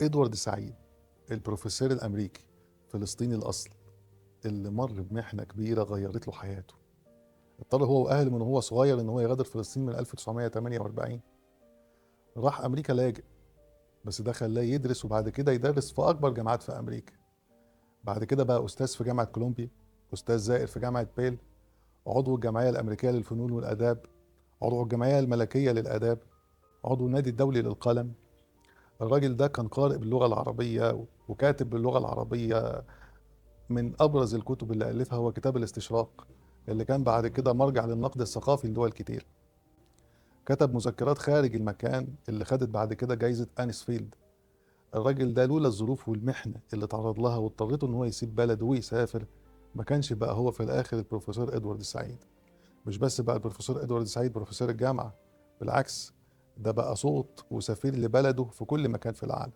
إدوارد سعيد، البروفيسور الأمريكي فلسطيني الأصل، اللي مر بمحنة كبيرة غيرت له حياته. اضطر هو وأهله من وهو صغير إن هو يغادر فلسطين من 1948. راح أمريكا لاجئ، بس ده خلاه يدرس وبعد كده يدرس في أكبر جامعات في أمريكا. بعد كده بقى أستاذ في جامعة كولومبيا، أستاذ زائر في جامعة بيل، عضو الجمعية الأمريكية للفنون والآداب، عضو الجمعية الملكية للآداب، عضو النادي الدولي للقلم. الراجل ده كان قارئ باللغة العربية وكاتب باللغة العربية. من أبرز الكتب اللي ألفها هو كتاب الاستشراق، اللي كان بعد كده مرجع للنقد الثقافي لدول كتير. كتب مذكرات خارج المكان اللي خدت بعد كده جايزة أنسفيلد. الراجل ده لولا الظروف والمحنة اللي تعرض لها واضطرته إن هو يسيب بلده ويسافر، ما كانش بقى هو في الآخر البروفيسور إدوارد سعيد. مش بس بقى البروفيسور إدوارد سعيد بروفيسور الجامعة، بالعكس ده بقى صوت وسفير لبلده في كل مكان في العالم.